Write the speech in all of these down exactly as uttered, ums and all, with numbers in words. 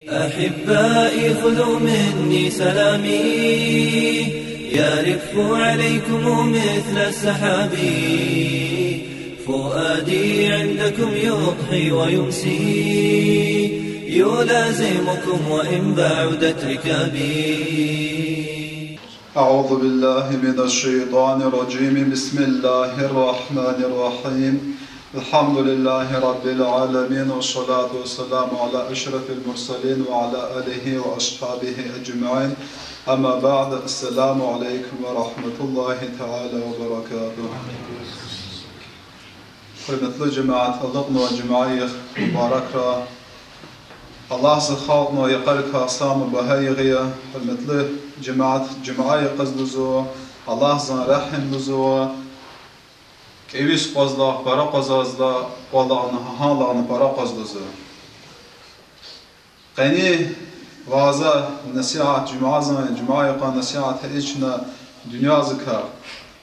أحبائي خذوا مني سلامي، يرف عليكم مثل السحاب. فؤادي عندكم يضحي ويمسي، يلازمكم وإن بعدت ركابي. أعوذ بالله من الشيطان الرجيم. بسم الله الرحمن الرحيم. الحمد لله رب العالمين، والصلاة والسلام على أشرف المرسلين وعلى آله وأصحابه أجمعين. أما بعد، السلام عليكم ورحمة الله تعالى وبركاته. Гьуьрметлу жемят, алукьнавай жуьмя йикъа мубаракрай. Аллагьди халкьнавай йикъарикай сама багьа йигъ я. Гьуьрметлу жемят, жуьмя йикъаз лугьузва, Аллагьдин регьим лугьузва, кӀевиз акъвазла, пара акъвазайла, кӀвалагъна, гьа-, гьанлагъна пара акъваз лугьузва. Къенин ваъза, насигьат, жуьмядин, жуьмя йикъан насигьат гьа ична дуьньядикай.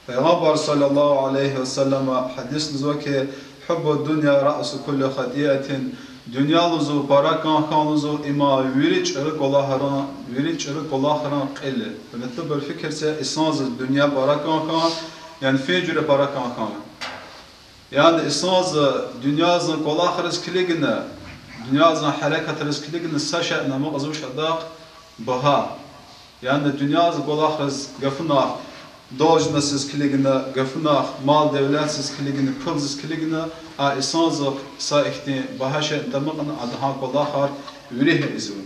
Пайгъамбар صلى الله عليه وسلم гьадис лугьузва хьи: حب الدنيا رأس كل خطيئة. Дуьнья лугьузва, пара кӀан хьун лугьузва, им вири чӀуру кӀвалахрин, вири чӀуру кӀвалахрин кьил я. Гьуьрметлубур, фикир це, инсандиз дуьнья пара кӀан хьун, яни фин жуьре пара кӀан хьун. Яни инсандиз дуьньядин кӀвалахриз килигна, дуьньядин гьерекатриз килигна са шейни амукьзавач адахъ багьа. Яни дуьньядин кӀвалахриз гафунихъ, должностьдиз килигна гафунихъ, мал-девлетдиз килигна, пулдиз килигна, а инсандихъ са ихьтин багьа шейни тамукьна, ада гьа кӀвалахар вири ийизва.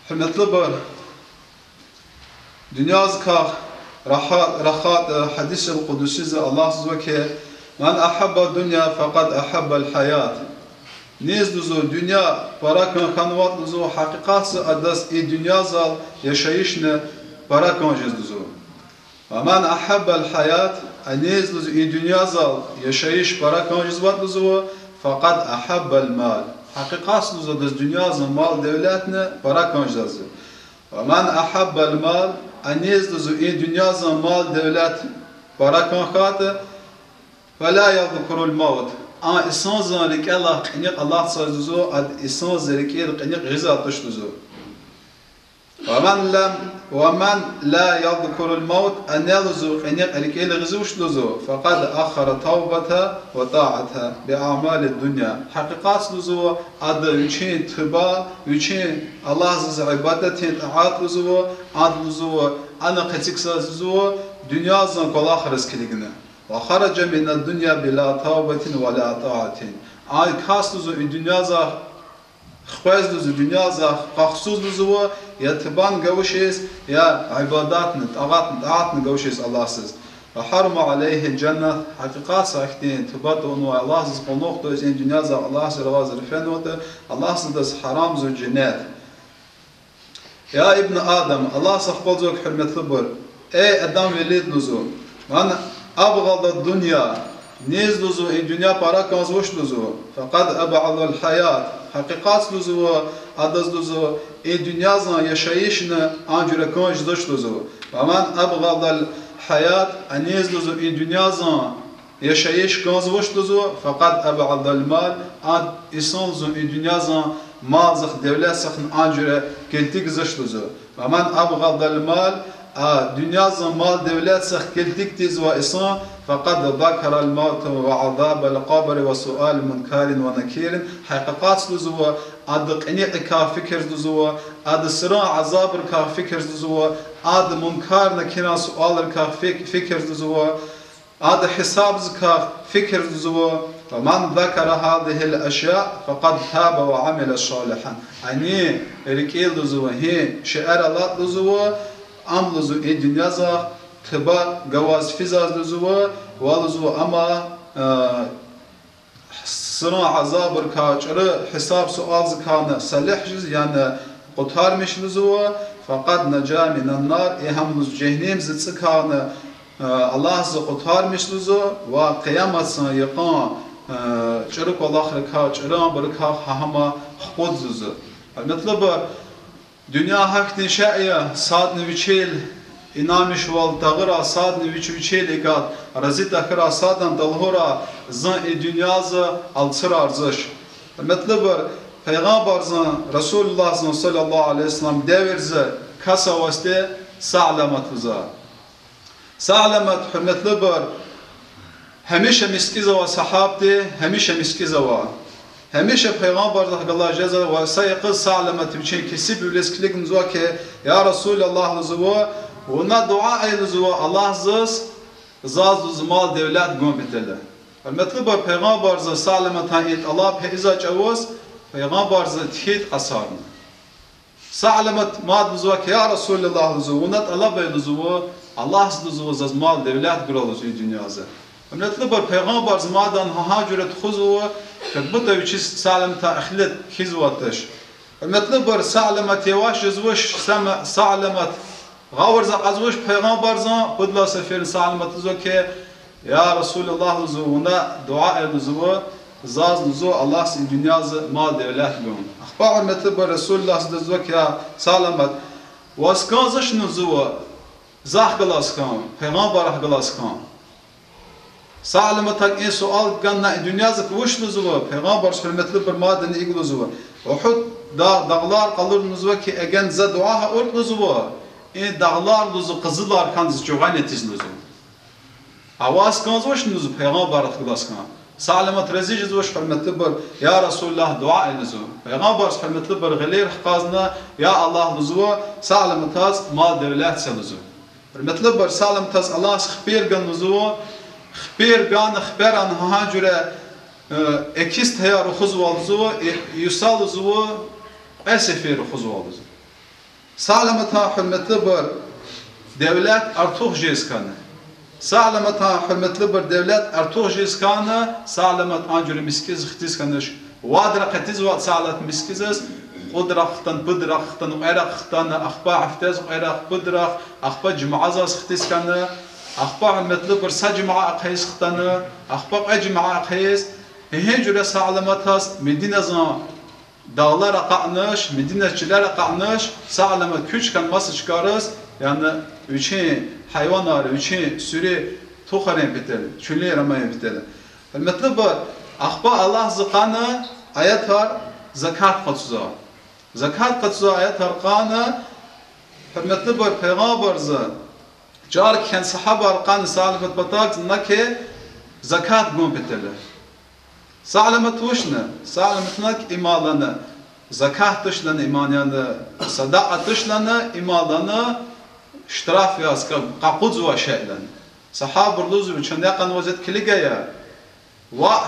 Гьуьрметлубур, дуьньядикай рахат, рахат, э, гьадисил къудсидиз Аллагьди лугьузва хьи: من أحب الدنيا فقد أحب الحياة. Низ лугьузва дуьнья пара кӀан хьанватӀа лугьузва, гьакъикъатда адаз и дуьньядал яшайишни пара кӀан жез лугьузва. ومن أحب الحياة, а низ лугьузва и дуьньядал яшайиш пара кӀан жезватӀа лугьузва, فقد أحب المال. Гьакъикъатда лугьузва адаз дуьньядин мал-девлетни пара кӀан жезва. ومن أحب المال, а низ лугьузва и дуьньядин мал-девлет пара кӀан хьайитӀа, فلا يذكر الموت. А инсандин рикӀелай кьиникь алатзавайди лугьузва, ада инсандин рикӀел кьиникь гъизвайди туш лугьузва. ومن لم، ومن لا يذكر الموت, а ни лугьузва кьиникь рикӀел гъизвач лугьузва, فقد أخر التوبة والطاعة بأعمال الدنيا. Гьакъикъатда лугьузва, ада вичин туба, вичин Аллагьдиз ибадатдин тӀаат лугьузва, ада лугьузва, ана къецикзавайди лугьузва, дуьньядин кӀвалахриз килигна. وخرج من الدنيا بلا توبة ولا طاعة. А кас лугьузва и дуьньядихъ хквез лугьузва, дуьньядихъ къахчуз лугьузва, я тубан гавушиз, я ибадатни, тӀаатни, тӀаатни гавушиз Аллагьдиз. وحرم عليه الجنة, гьакъикъатда ахьтин туба тавунвай, Аллагьдиз къуллугъ тавуниз и дуьньядихъ Аллагьдин ризазар фенватӀа, Аллагьди адаз гьарамзава женнет. يا ابن آدم, Аллагьди ахпа лугьузва, гьуьрметлубур, эй Адам велед лугьузва, من أبغض الدنيا, низ лугьузва и дуьнья пара кӀанзавач лугьузва, فقد أبغض الحياة, гьакъикъатда лугьузва, адаз лугьузва и дуьньядин яшайишни а жуьре кӀан жезвач лугьузва. ومن أبغض الحياة, а низ лугьузва и дуьньядин яшайиш кӀанзавач лугьузва, فقد أبغض المال, а инсан лугьузва и дуьньядин малдихъ, девлетдихъни а жуьре килигзавач лугьузва. ومن أبغض المال, а дуьньядин мал-девлетдихъ килигзавай инсан, فقد ذكر الموت وعذاب القبر وسؤال منكر ونكير, гьакъикъатда лугьузва, ада кьиникьрикай фикирзава лугьузва, ада сиран азабрикай фикирзава лугьузва, ада Мункар-Накиран суалрикай фик-, фикирзава лугьузва, ада гьисабдикай фикирзава лугьузва. ومن ذكر هذه الأشياء فقد تاب وعمل صالحا. Ана рикӀел лугьузва гьи шейэр алатӀа лугьузва, ам лугьузва и дуьньядихъ туба гваз физвайди лугьузва, ва лугьузва ам, э, сиран азабрикай, чӀуру гьисаб-суалдикайни салихӀ жез, яни къутармиш лугьузва, فقد نجا من النار, и гьам лугьузва жегьеннемдин цӀикайни, э, Аллагьди къутармиш лугьузва, ва къияматдин йикъан, э, чӀуру кӀвалахрикай, чӀуру абурукай гьа-, гьам хкудзава лугьузва. Гьуьрметлубур, дуьнья гьахьтин шей я, садни вичел инанмишвал тагъурай, садни вич-, вичел икӀ рази тахьурай, садни талгьурай, зун и дуьньядиз алцурарзавач. Гьуьрметлубур, Пайгъамбарзан, Расулуллагьзан صلى الله عليه وسلم девирза кас авайди Саъламат лугьузва. Саъламат, гьуьрметлубур, гьамиша мискӀиз авай сагьабди, гьамиша мискӀиз авай. Гьамиша Пайгъамбарзахъ галаз жезва ва са йикъуз Саъламат вичин кесибвилиз килигна лугьузва хьи, я Расулаллагь лугьузва, вуна дуьа ая лугьузва Аллагьдиз, заз лугьузва мал-девлет гун патал. Гьуьрметлубур, Пайгъамбарза Саъламатан и тӀалаб гьа ийизвай чӀавуз Пайгъамбарза тхьайтӀа кьасарна. Саъламат мад лугьузва хьи, я Расулаллагь лугьузва, вуна тӀалаб ая лугьузва, Аллагьдиз лугьузва заз мал-девлет гурай лугьузва и дуьньяза. Гьуьрметлубур, Пайгъамбарза мадни гьа жуьре тухузва, как будто вичиз Саъламатан эхилат хьизвай туш. Гьуьрметлубур, Саъламат яваш жезвач, Сама-, Саъламат гъавурда акьазвач Пайгъамбарзан, пуд лагьай сеферда Саъламат лугьузва хьи, я Расулаллагь лугьузва, вуна дуьа ая лугьузва, заз лугьузва Аллагьди и дуьньяза мал-девлет гун. Ахпа, гьуьрметлубур, Расулаллагьди лугьузва хьи, я Саъламат, ваз кӀанзавачни лугьузва, захъ галаз хьана, Пайгъамбарахъ галаз хьана. Саъламатаз и суал гана, и дуьньяза вуч лугьузва, Пайгъамбарза, гьуьрметлубур, мадни икӀ лугьузва, Угьуд дагъ, дагълар къалурна лугьузва хьи, эгер за дуьа авуртӀа лугьузва, и дагълар лугьузва къизилар хьана зи чугъвани тийиз лугьузва. А ваз кӀанзавачни лугьузва Пайгъамбарахъ галаз хьана. Саъламат рази жезвач, гьуьрметлубур, я Расулаллагь, дуьа ая лугьузва. Пайгъамбарза, гьуьрметлубур, гъилер хкажна, я Аллагь лугьузва, Саъламатаз мал-девлет це лугьузва. Гьуьрметлубур, Саъламатаз Аллагьди хипер гана лугьузва, хипер гана, хиперан гьа жуьре, э, экис таяр рахузвай лугьузва, э, юса лугьузва, кьве сефер рахузвай лугьузва. Саъламатан, гьуьрметлубур, девлет артух жез хьана. Саъламатан, гьуьрметлубур, девлет артух жез хьана, Саъламат а жуьре мискӀиз хтиз хьанач. Вад ракъатиз ваъ Саъламат мискӀиз, кьуд рахъ хтана, пуд рахъ хтана, кьве рахъ хтана, ахпа гьафтеда кьве рахъ, пуд рахъ, ахпа жуьмядиз хтиз хьана, ахпа, гьуьрметлубур, са жуьмя ахъайиз хтана, ахпа кьве жуьмя ахъайиз, гьа жуьре Саъламатаз Мединазан дагълар акъатнач, Мединаз чилер акъатнач, Саъламат куьч хьана маса чкайриз, яни вичин гьайванар, вичин суьруь тухварин патал, чуьлуьн рамаин патал. Гьуьрметлубур, ахпа Аллагьди къана аятар закат къачузвай. Закат къачузвай аятар къана, гьуьрметлубур, Пайгъамбарза чӀар кхьена сагьабар къана Саъламат патав, на хьи закат гун патал. Саъламат вучна? Саъламат на хьи, им лагьана, закат туш лагьана, им лагьана, садакьа туш лагьана, им лагьана, штраф яз, къа-, къакъудзавай шей лагьана. Сагьабар лугьузва, чун икьван вазият килигайла, ваъ,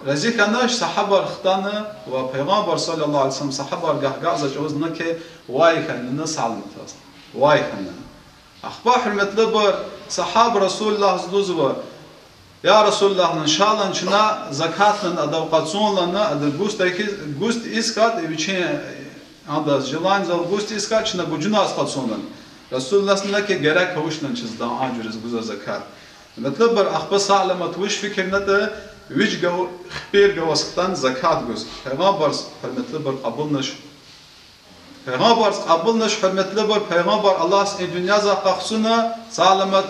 рази хьанач, сагьабар хтана ва Пайгъамбар صلى الله عليه وسلم сагьабар гахгаза чӀавуз на хьи, вай хьана Саъламатаз, вай хьана. Ахпа, гьуьрметлубур, сагьаба Расулуллагьдиз лугьузва, я Расулуллагь, лагьана, ша лагьана чна закат лагьана адав къачун лагьана, ада гуз тахьиз, гуз тийиз хьайитӀа, вичин, ада желаниедал гуз тийиз хьайитӀа, чна гужуниз къачун лагьана. Расулуллагьди на хьи, герек авач лагьана чаз а жуьре гуз закат. Гьуьрметлубур, ахпа Саъламат вуч фикирнатӀа, вич гав-, хипер гваз хтана закат гуз. Пайгъамбарза, гьуьрметлубур, кьабулнач. Пайгъамбарза кьабулнач, гьуьрметлубур, Пайгъамбар Аллагьди и дуьньязай къахчуна, Саъламат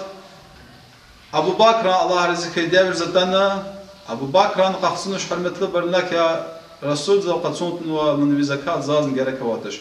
Абу Бакран, Аллагь рази хьуй, девирза атана, Абу Бакран къахчунач, гьуьрметлубур, на хьи, я Расулдал къачун тавунва ман ви закат, зазни герек авайди туш.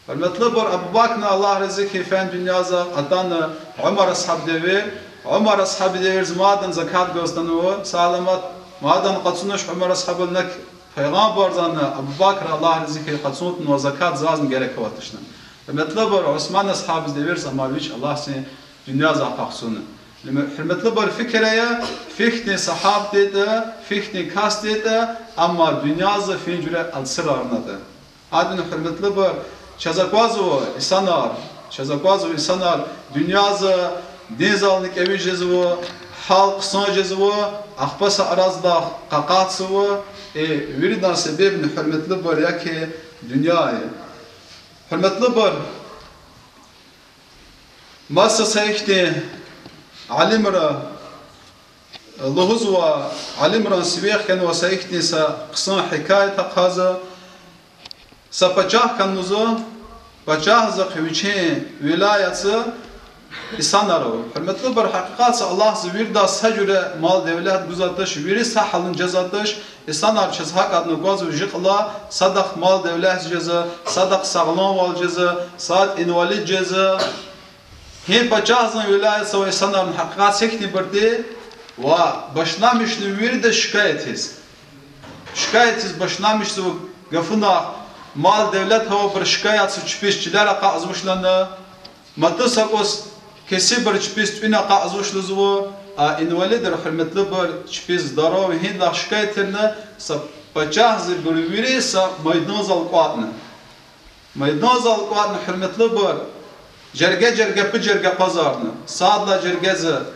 Гьуьрметлубур, Абу Бакран, Аллагь рази хьуй, фена дуьньяза, атана Умар асгьаб девир, Умар асгьаб девирза мадни закат гваз атанва Саъламат, мадни къачунач Умар асгьабал, на хьи, Пайгъамбарзани Абу Бакра, Аллагь рази хьуй, къачун тавунва закат, зазни герек авайди туш лагьана. Гьуьрметлубур, Усман асгьабдин девирза амай вич Аллагьди дуьньязай къахчуна. Гьуьрметлубур, фикир ая, фихьтин сагьабди ятӀа, фихьтин касди ятӀа, амма дуьньяза фин жуьре алцурарнатӀа. Гьадин, гьуьрметлубур, чаз аквазва инсанар, чаз аквазва инсанар, дуьньяза динзални кӀеви жезва, гьал хъсан жезва, ахпа са аразлай къакъатзава, э, виридан себебни, гьуьрметлубур, яни дуьнья я. Гьуьрметлубур, маса са ихьтин алимри лугьузва, алимрин сивяй хьанва са ихьтин са хъсан гьикаят ахъайзава, са пачагь хьана лугьузва, пачагьдихъ вичин вилаятда Инсанар ава. Гьуьрметлубур, гьакъикъатса Аллагьза виридаз са жуьре мал-девлет гузватуш, вири са гьалун жезватуш, инсанар чаз гьакӀадна гвазва жи кьула, садахъ мал-девлет жезва, садахъ сагъламвал жезва, сад инвалид жезва. Гьи пачагьзан вилаятзава инсанарни гьакъикъатса ихьтинбур тир, ва башламишна виридаз шикаятиз. Шикаятиз башламишзава гафунахъ, мал-девлет авайбур шикаятзава чпиз чилер акъатзавуш лагьана, матуз акваз кесибур чпиз тӀуьн акъатзавуш лугьузва, а инвалидри, гьуьрметлубур, чпиз здоровый гьиндахъ шикаят тирна, са пачагьзабур вири са майданзал кӀватӀна. Майданзал кӀватӀна, гьуьрметлубур, жерге-жерге, пуд жерге акъвазарна. Сад лагьай жергеда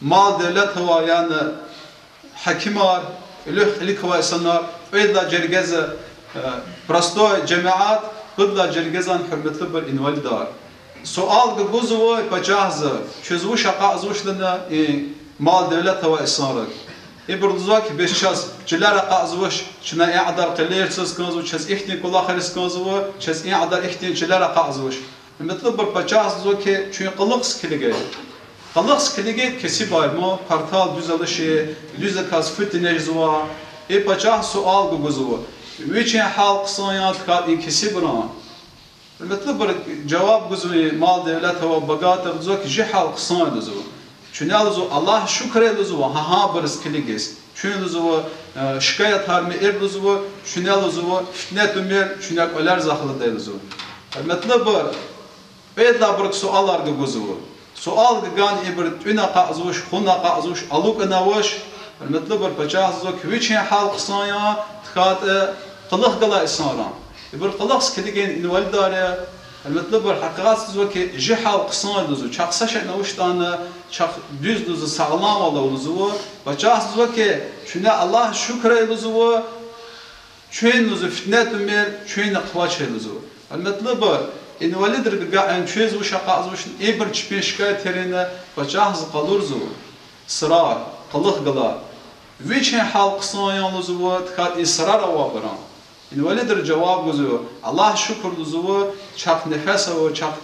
мал-девлет авай, яни гьакимар, кьуьлуьгъ-кьилик авай инсанар, кьвед лагьай жергеда, э, простой жемят, пуд лагьай жергеда, гьуьрметлубур, инвалидар. Суал гугузва пачагьза, чаз вуч акъатзавуч лагьана и мал-девлет авай инсанрик. Ибуру лугьузва хьи, бес чаз чилер акъатзавуч, чна и кьадар къилер цаз кӀанзава, чаз ихьтин кӀвалахриз кӀанзава, чаз и кьадар ихьтин чилер акъатзавуч. Гьуьрметлубур, пачагьза лугьузва хьи, чун кьулухъ килигин. Кьулухъ килигин, кесибар ман, партал дуьз алачир, дуьздаказ фу тежезва. И пачагьза суал гугузва: вичин гьал хъсан я, тахьайтӀа и кесибрин? Гьуьрметлубур, жаваб гузва, мал-девлет авай богатырди, лугьузва хьи, жи гьал хъсан я, лугьузва. Чуьне, лугьузва, Аллагьаз шукур ая, лугьузва, гьа гьабуруз килигиз. Чуьн, лугьузва, э, шикаятар мийир, луьзва, чуьне, луьзва, фитне тумир, чуьне кӀвалер захлада, луьзва. Гьуьрметлубур, кьвед лагьайбурук суалар гугузва. Суал гугана ибур тӀуьн акъатзавуч, хъун акъатзавуч, алукӀна авач. Гьуьрметлубур, пачагьза луьзва хьи, вичин гьал хъсан я, тахьайтӀа кьулухъ галай инсанрин. Ибур кьулухъ килигин инвалидар я. Гьуьрметлубур, гьакъикъатза луьзва хьи, жи гьал хъсан я, луьзва, чахъ са шейни авачтӀани, чахъ дуьз, луьзва, сагъламвал ава, луьзва. Пачагьза луьзва хьи, чуьне Аллагьаз шукур ая, луьзва, чуьн, луьзва, фитне тумир, чуьн къвач ая, луьзва. Гьуьрметлубур, инвалидрик агакьна, чуьз вуч акъатзавачни, ибур чпин шикаятарин пачагьза къалурзава. Срар, кьулухъ галай. Вичин гьал хъсан я, луьзва, тахьайтӀа и срар авайбурун? Инвалидри жаваб гузва: Аллагьаз шукур, луьзва, чахъ нефес ава, чахъ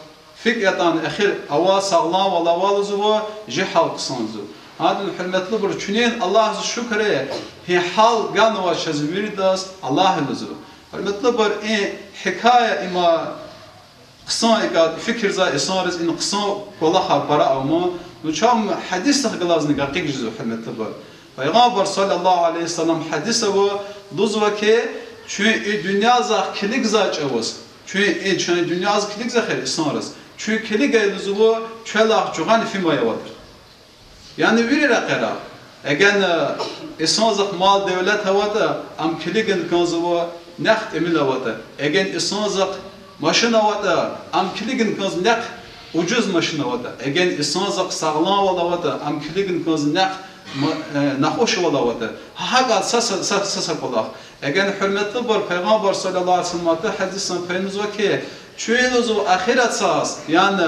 фикӀ ятӀани эхир ава, сагъламвал ава, луьзва, жи гьал хъсан, луьзва. Гьадин, гьуьрметлубур, чуьнин Аллагьаз шукур ая, гьи гьал ганвай чаз виридаз Аллагь, луьзва. Гьуьрметлубур, и гьикая има хъсан, икӀ фикирзавай инсанриз ина хъсан кӀвалахар пара ава ман. Ну, чам гьадисдихъ галазни гекъигиз жезва, гьуьрметлубур. Пайгъамбар صلى الله عليه وسلم гьадис ава, луьзва хьи, чуьн и дуьньязахъ килигзавай чӀавуз, чуьн и чуьн дуьньязахъ килигзавай хьи инсанриз, чуьн килигай, луьзва, чвелай жугъани фимай аватӀа. Яни вири рекьера. Эгер инсанзахъ мал-девлет аватӀа, ам килигин кӀанзава, нихъ тӀимил аватӀа. Эгер инсанзахъ машин аватӀа, ам килигин кӀанзава, нихъ ужуз машин аватӀа. Эгер инсанзахъ сагъламвал аватӀа, ам килигин кӀанзава, нихъ ма-, э, нахушвал аватӀа. ГьакӀ са, са, са, са, са кӀвалах. Эгер, гьуьрметлубур, Пайгъамбар صلى الله عليه وسلم гьадисда пайнузва хьи, чуьн, луьзва, ахиратсаз, яни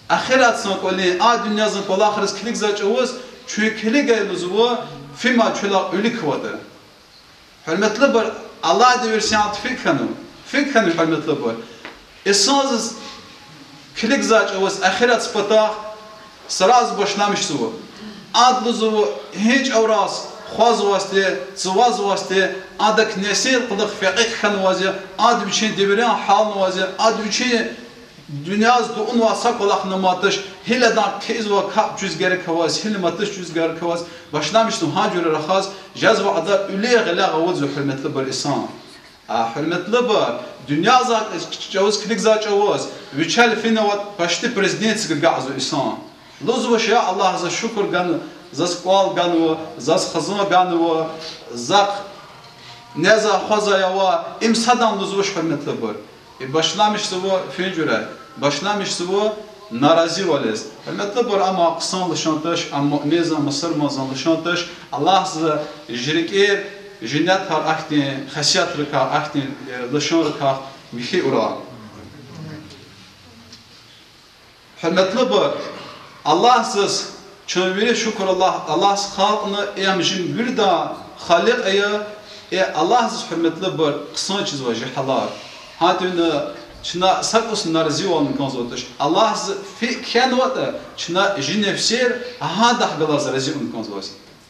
ахиратзан кӀвалин, а дуьньязан кӀвалахриз килигзавай чӀавуз, чуьн килигай, луьзва, фимай чвелай уьлуьк аватӀа. Гьуьрметлубур, Аллагьди вирсянтӀ фикӀ хьанва, фикӀ хьанва, гьуьрметлубур. Инсанзаз килигзавай чӀавуз ахиратзан патахъ сразу башламишзава. Ада, луьзва, гьи чӀавараз хъвазвайди, цавазвайди, адак несил кьулухъ фекьи хьанвайди, ада вичин девиран гьялнавайди, ада вичин дуьньяда авунвай са кӀвалахни аматуш, гьилядан кхьизвай капӀ чуьз герек аваз, гьил матуш чуьз герек аваз, башламишзава гьа жуьре рахаз, жезва ада уьлуьгъ гъиле авудзава, гьуьрметлубур, инсан. А, гьуьрметлубур, дуьньязахъ чӀавуз килигзавай чӀавуз, вичел финаватӀа почти президентский агакьзава инсан. Лугьузва: я Аллагь, заз шукур гана, заз кӀвал ганва, заз хизан ганва, захъ незва, хъвазва, ава, им садан лугьузвач, гьуьрметлубур. И башламишзава фин жуьре, башламишзава наразивализ. Гьуьрметлубур, амма хъсан лишан туш, ам муъминзан, мусурманзан лишан туш, Аллагьза жи рикӀер, жинетар ахьтин хесетрикай, ахьтин, э, лишанрикай михьи авурай. Гьуьрметлубур, Аллагьзаз чун вири шукур, Аллагь, Аллагьз халкьна, и ам жин виридан Халикь ая, и Аллагьзаз, гьуьрметлубур, хъсан чизва жи гьалар. Гьатуна Чна са кӀусни разивални кӀанзаватӀа туш. Аллагьзаз фикӀ кхьенватӀа, чна жи нефсер гьадахъ галаз рази авун кӀанзава.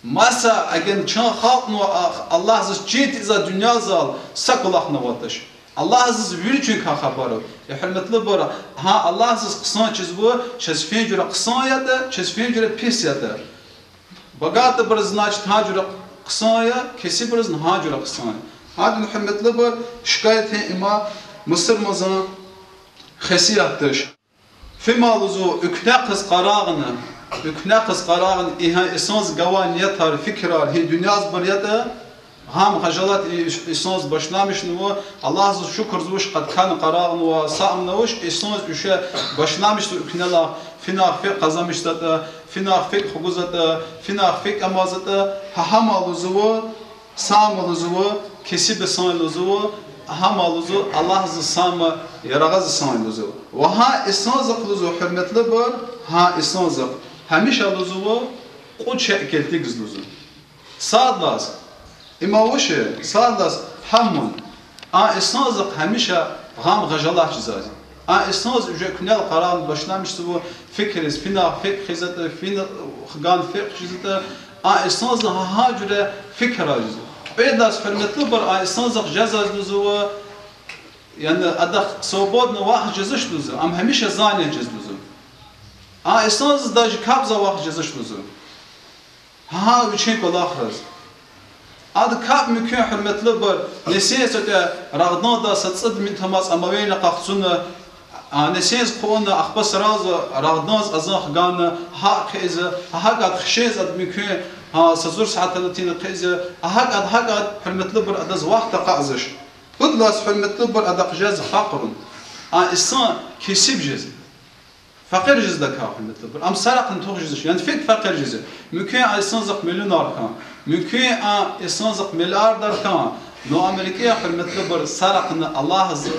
Маса эгер чан халкьнава, Аллагьзаз чин тийизвай дуьньязал са кӀвалахни аватӀа туш. Аллагьзаз вири чуьнкай хабар ава. Э, гьуьрметлубур, гьа Аллагьзаз хъсан чизва, чаз фин жуьре хъсан ятӀа, чаз фин жуьре пис ятӀа. Багатайбуруз, значит, гьа жуьре хъсан я, кесибурузни гьа жуьре хъсан я. Гьадин, гьуьрметлубур, шикаят я им мусурманзан хесият туш. Фима лугьузва, уькнехъиз къарагъна, уькнехъиз къарагъна, и гьа инсанза гвай ниятар, фикирар гьи дуьньязабур ятӀа, гъам-хажалат и инсанза башламишнава, Аллагьзаз шукурзавуш къаткана къарагънава, са амнавуш инсанза уьше башламишзава уькнелай, финахъ фикӀ къазанмишзатӀа, финахъ фикӀ хгузатӀа, финахъ фикӀ амазатӀа, гьа гьама лугьузва, сама лугьузва, кесиб инсан лугьузва, гьама лугьузва Аллагьзаз сама яргъаз инсан лугьузва. Ва гьа инсанзахъ лугьузва, гьуьрметлубур, гьа инсанзахъ гьамиша лугьузва кьуд шей кӀелдиз лугьузва. Сад лагьайди, им вуч я, сад лагьайди гьамун. А инсанзахъ гьамиша гъам-хажалат жезва. А инсанза уьже уькнелай къарагъна башламишзава фикириз, финахъ фикӀ хкизатӀа, финахъ гана фикӀ хкизатӀа, а инсанза гьа жуьре фикирар жезва. Кьвед лагьайди, гьуьрметлубур, а инсанзахъ жезвайди лугьузва, яни адахъ свободно вахт жезвач лугьузва, ам гьамиша занят жезва лугьузва. А инсанза даже капӀзавай вахт жезвач лугьузва. Гьа вичин кӀвалахриз. Ада капӀ мумкин, гьуьрметлубур, нисин сатӀа рагъданда са цӀуд минут амаз ам винел къахцуна, а, нисин хъувуна, ахпа сразу рагъданза азан хгана, гьакӀ хъийиза, гьакӀ ада хишиз ада мумкин, а, са зур сят алатна хъийиза, гьакӀ ада, гьакӀ ада, гьуьрметлубур, адаз вахт акъатзавач. Пуд лагьайди, гьуьрметлубур, адахъ жезва факърун. А инсан кесиб жезва. Факъир жезвайдакай, гьуьрметлубур, ам сарахъни тух жезвач, яни фикӀ факъир жезва. Мумкин а инсанзахъ миллионар хьана, мумкин а инсанзахъ миллиардар хьана, но ам рикӀе, гьуьрметлубур, сарахъни Аллагьза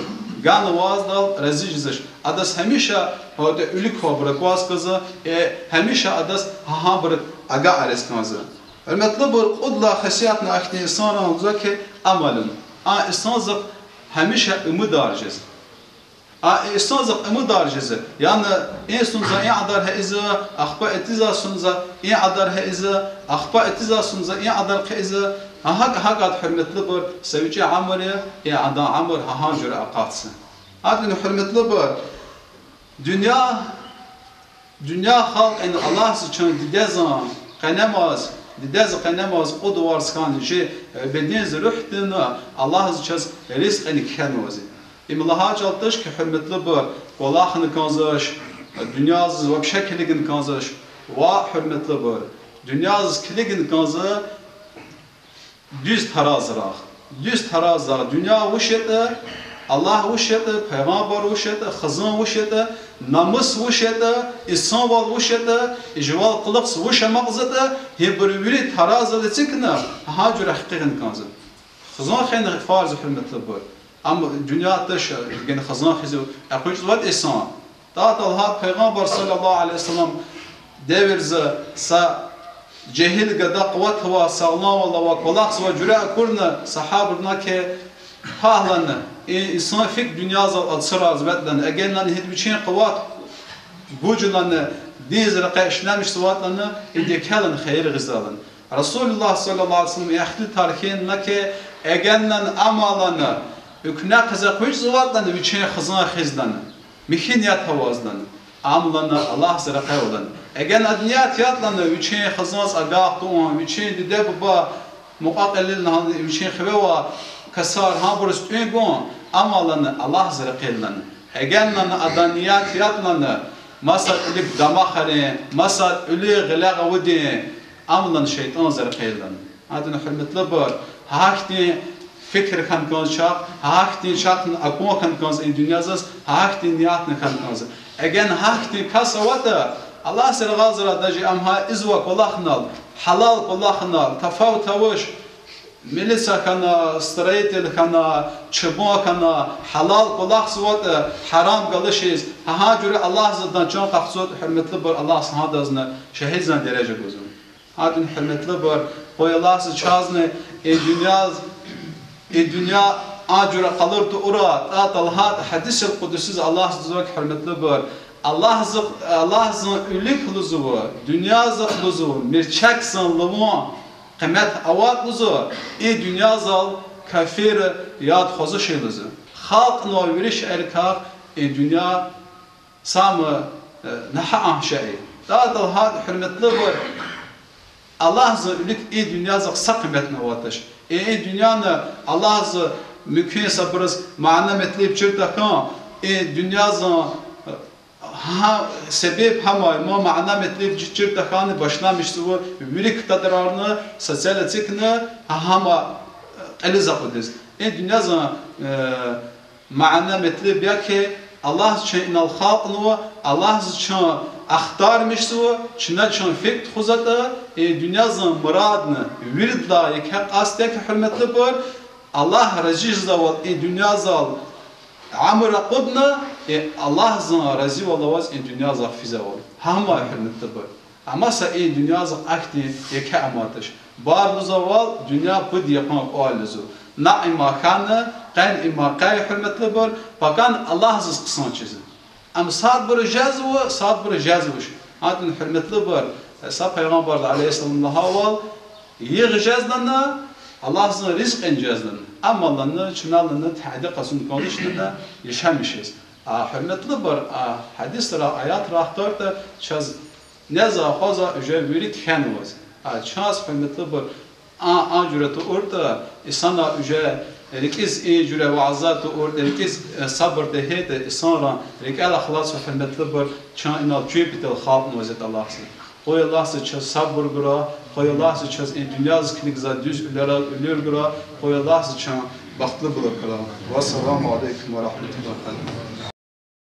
ганвайдал рази жезвач. Адаз гьамиша гьада вилик квайбур акваз кӀанзава, э, гьамиша адаз гьа гьабур агакьариз кӀанзава. Гьуьрметлубур, кьуд лагьай хесиятни ахьтин инсанрин лугьузва хьи, амалун. А инсанзахъ гьамиша умудар жезва. А инсанзахъ умудар жезва, яни и сунза и кьадар хъийизва, ахпа итиза сунза и кьадар хъийизва, ахпа итиза сунза и кьадар хъийизва, гьа гьакӀ, гьакӀ ада, гьуьрметлубур, са вичӀи уьмуьр я, и адан уьмуьр гьа гьа жуьре акъатзава. Гьадин, гьуьрметлубур, дуьнья, дуьнья халкьна Аллагьза чун дидедин къенемаз, дидедин къенемаз кьуд варз хьана чи, э, бедендин руьгьдин Аллагьза чаз ризкьни кхьенвазва. Им лагьай чӀал туш хьи, гьуьрметлубур, кӀвалахна кӀанзавач, дуьньязиз вообще килигна кӀанзавач, ва, гьуьрметлубур, дуьньязиз килигна кӀанзава дуьз таразрай. Дуьз таразрай дуьнья вуч ятӀа, Аллагь вуч ятӀа, пайгъамбар вуч ятӀа, хизан вуч ятӀа, намус вуч ятӀа, инсанвал вуч ятӀа, и жуван кьулухъ вуч амукьзаватӀа, гьибур вири таразрал эцигна, гьа жуьре хкягъна кӀанзава. Хизан хьайила фарз, гьуьрметлубур. Ам дуьнья туш, гена хизан хъийизва, экъечӀзаватӀа инсан. ТӀа талгьа Пайгъамбар صلى الله عليه وسلم девирда са жегьил гада къуват авай, сагъламвал авай, кӀвалахзавай жуьре акурла, сагьабайри лагьана хьи, пагь лагьана, и инсан фикӀ дуьньязал ацурзаватӀа лагьана, эгер лагьана гьада вичин къуват, гуж лагьана, диндин рекье ишлемишзаватӀа лагьана, идакай лагьана хийир гъизвайди лагьана. رسول الله صلى الله عليه وسلم ихтилатар хьана лагьана хьи, эгер лагьана ам лагьана, уькнехъиз экъечӀзаватӀа лагьана вичин хизан хъийиз лагьана, михьи ният аваз лагьана, ам лагьана Аллагьза рекье лагьана. Эгер лагьана ният ятӀа лагьана вичин хизанзаз агакь тавун, вичин диде-буба мукьва-кьилийриз лагьана, вичин хиве авай касар, гьабуруз тӀуьн гун, ам лагьана Аллагьза рекье лагьана. Эгер лагьана адан ният ятӀа лагьана масад вилик дамахарин, масад вилик гъиле гъавурдин, ам лагьана шейтӀанза рекье лагьана. Гьадин, гьуьрметлубур, гьахьтин фикир хьана кӀанзава чахъ, гьахьтин чахъни акун хьана кӀанзава и дуьньязаз, гьахьтин ниятни хьана кӀанзава. Эгер гьахьтин кас аватӀа, Аллагьза рекье лагьана, даже ам гьа ийизвай кӀвалахнал, гьалал кӀвалахнал, тафават авач, милиция хьана, строитель хьана, чубан хьана, гьалал кӀвалахзаватӀа, гьарам галачиз, гьа жуьре Аллагьза адан чан къахчузватӀа, гьуьрметлубур, Аллагьза гьадазни шагьидзан дережа гузва. Гьадин, гьуьрметлубур, къуй Аллагьза чазни и дуьнья, и дуьнья А жуьре къалур тура, тӀа Аллагьди гьадис къудсидиз Аллагьди лугьузва, гьуьрметлубур, Аллагьди, Аллагьдин вилик лугьузва, дуьньядихъ лугьузва, мирчехъ сан лувун къимет аватӀа лугьузва, и дуьньядал кафир яд хъвазва шей лугьузва. Халкьнава вири шейэрикай и дуьнья сама, э, нагьа агь шей. ТӀа Аллагьди, гьуьрметлубур, Аллагьдин вилик и дуьньядихъ са къиметни аватач. И, и дуьньяни Аллагьди мумкин сабуруз мана-метлеб чир тахьун, и дуьньядин, э, гьа, себеб гьама, ма мана-метлеб чи-, чир тахьун башламишзава вири ктадарарни, социальный сетьни, гьа, гьама, э, кьилиз акъудиз. И дуьньядин, э, мана-метлеб я хьи, Аллагьди чун инал халкьнава, Аллагьди чун ахтармишзава, чна чун фикӀ тухузватӀа, и дуьньядин мурадни виридалай еке къаст я хьи, гьуьрметлубур, Аллагь рази жезвайвал и дуьньядал уьмуьр акъудна, и Аллагьдин разивал аваз и дуьньядихъ физвайвал. Гьама, гьуьрметлубур. Амма са и дуьньядихъ ахьтин еке аматаш. Бар лугьузвайвал дуьнья пуд йикъан кӀвал я лугьузва. НаӀ има хьана, къен има къе, гьуьрметлубур, пакан Аллагьдиз хъсан чиз я. Ам садбуруз жезва, садбуруз жезвач. Гьатта, гьуьрметлубур, са пайгъамбарди, عليه السلام, лагьайвал, йигъ жез лана, Аллагьдин ризкьин жез лана. Амма лана, чна лана тади къазун кӀанзавач лана, яшамиш жез. А, гьуьрметлубур, а гьадисра, аятра ахтардатӀа, чаз незва, хъвазва уже вири кхьенваз. А чаз, гьуьрметлубур, а, а жуьре тууртӀа, инсанар уже рикӀиз и жуьре вязар тууртӀа, рикӀиз, э, сабур тегьейтӀа, инсанрин рикӀел ахлацва, гьуьрметлубур, чун инал чуьн патал халкьнаваз ятӀа Аллагьди. Къуй Аллагьди чаз сабур гурай, къуй Аллагьди чаз и дуьньядиз килигзавай дуьз уьлуьр, уьлуьр гурай, къуй Аллагьди чун бахтлубур хьурай. والسلام عليكم ورحمة الله وبركاته.